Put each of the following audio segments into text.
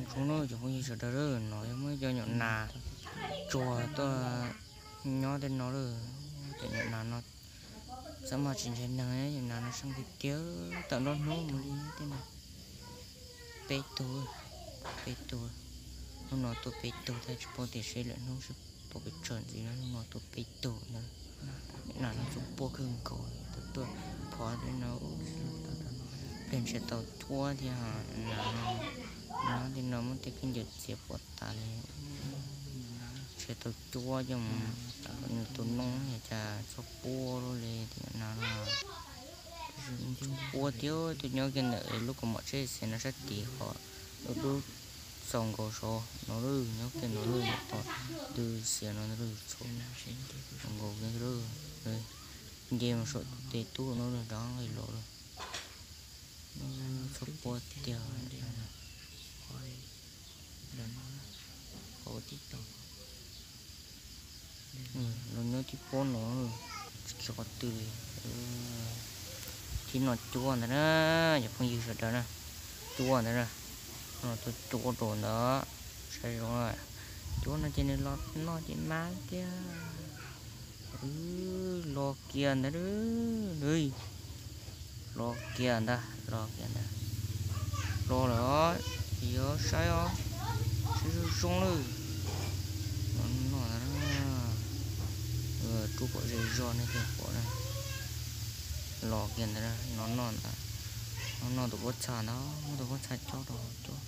Zoo no cov phooj ywg sawv daws, no yog muaj cov nyuam nas tsuag tuaj nyob tej no lawm. Cov nyuam nas no txaj muag tsis ntshai neeg, nyuam nas no seej tiag tiag, tawm nruab hnub mus li tej no. Peb tug, peb tug, hnub no tuaj peb tug thiab tsis paub tias seb lwm hnub seb puas pes tsawg ntxiv, hnub no tuaj peb tug ntag. Nyuam nas no txawj puab kawg nkaus, tuaj tuaj phov tej no, pliag ntshe tau cuab thiab. Nyuam nas no, nyob tej no muab tej khaub ncaws txiav puas tas li. Ntshe tau cuab coj mus nws tus noob, cas txhob puab luaj li tej nyuam nas no. Puab tiag, tuaj nyob kiag ntawm lub kaus mom tsheb xiav no sab tid qhov dub dub txaus nkaus saud no lawm, nyob kiag no lawm, tom ntug xiav no lawm, txaus nkaus kiag lawm. Nce mus saum tus tes tub no lawm, nrov nqis los lawm. Txhob puab tiag. Los nyob tib pob no, tsis khiav qhov twg li. Thib no cuab ntag na, cov phooj ywg sawv daws na, cuab ntag na. No tuaj cuab rau ntawd, saib zoo. Cuab no ces nws los noj ces mab tiag. Los kiag ntag, los kiag ntag, los kiag ntag. Los lawm, yuav saib os, saib zoo zoo lawm. No noj ntag, rub kom ze zog nej thiaj pom na. Los kiag ntag, no noj ntag. No noj tus pob txha ntag, muab tus pob txha cob rau hauv cuab,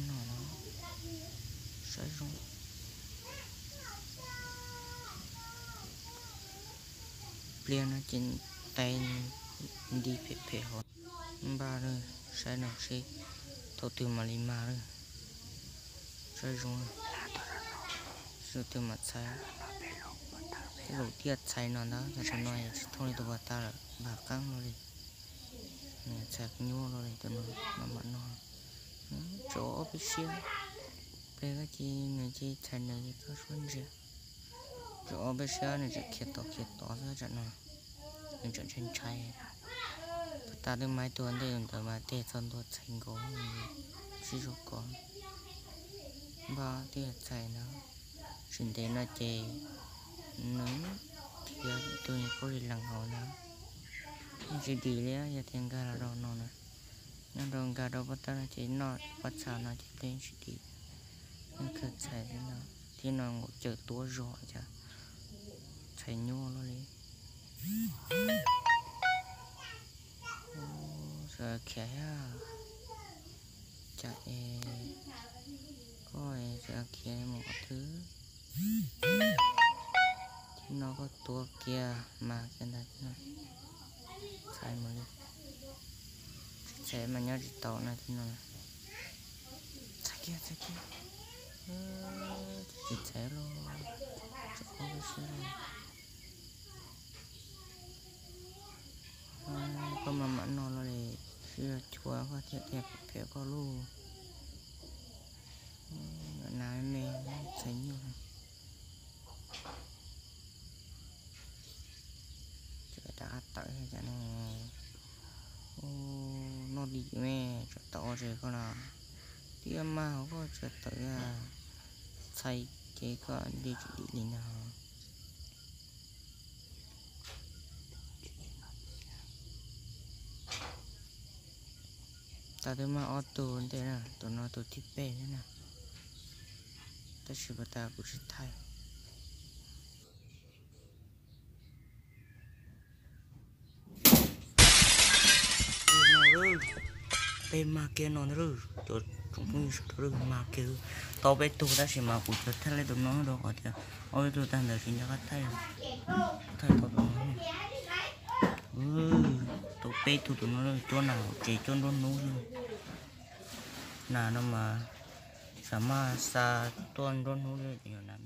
no noj ntag. Saib zoo. Pliag no ces tais nti phem phem hauv. Npaj lawm, saib no seb thaum twg mam li mag lawm. Saib zoo, seb thaum twg mam txhais. Zaum tiaj txhais no ntag, tam sim no yog tsis thooj li tus pas tas lawm, npaj qeeb luaj li. Nws txhais nyuaj luaj li, tus no mam mam no. Tsuas ob peb siab, pliag koj ces nws ces txhais nws ces koj suab ntsia. Tsuas ob peb siab nws tseem khiav tod khiav tod xwb tsam no, nws tseem ntshai ntshai. Pas tas twb mas ib tug ntej ntawd mas tej txog ntua txhais nkaus, sib zog kov. Npaj twb yog txhais ntag, tsis ntev no ces nws khiav tus nws khaub lig lees hauv ntag. Tsis dim li, yog tias nkag los rau no na, nyob rau nkag rau pob tawb no ces noj pob txha no ces pliag tsis dim. Yeej khaws txhais li no, thib no nkaum cawm tuab zog cas txhais nyuaj luaj li. Sawv khiav thiab, cas es koj sawv khiav mus qhov twg? Thib no koj tuav kiag mas kiag ntag, thib no txhais mus li. Tsis txhais mas nyob tsis tau na, thib no txhais kiag, txhais kiag, tsis txhais los tsis paub siab li. Koj mam mam no los li, sib zog chua koj thiab tiag, phem koj lub. Nas me txhais nyuaj. Cov rov qab tawm cas ne. Noj li me, tseem tawm ua zes koj no. Tiaj mas hauv koj tseem tawm, txhais ces koj li tsis dim li ntag. Tas twb mas ob tug ntej na, tus no tus thib peb thiab na. Tab sis pas tas kuv tsis thaij. Peb mag kiag no ntag, cov tsoom phooj ywg sawv daws, mag kiag. Tau peb tug tab sis mas kuv tsuas thaij li tus no rau qhov tias ob peb tug tag ntawd tsis nco qab thaij, thaij tau tus no. Tau peb tug tus no, cuab nas hauv tsev cuab nruab hnub xwb. Nas no mas xav maj xa tuaj nruab hnub li cov nas.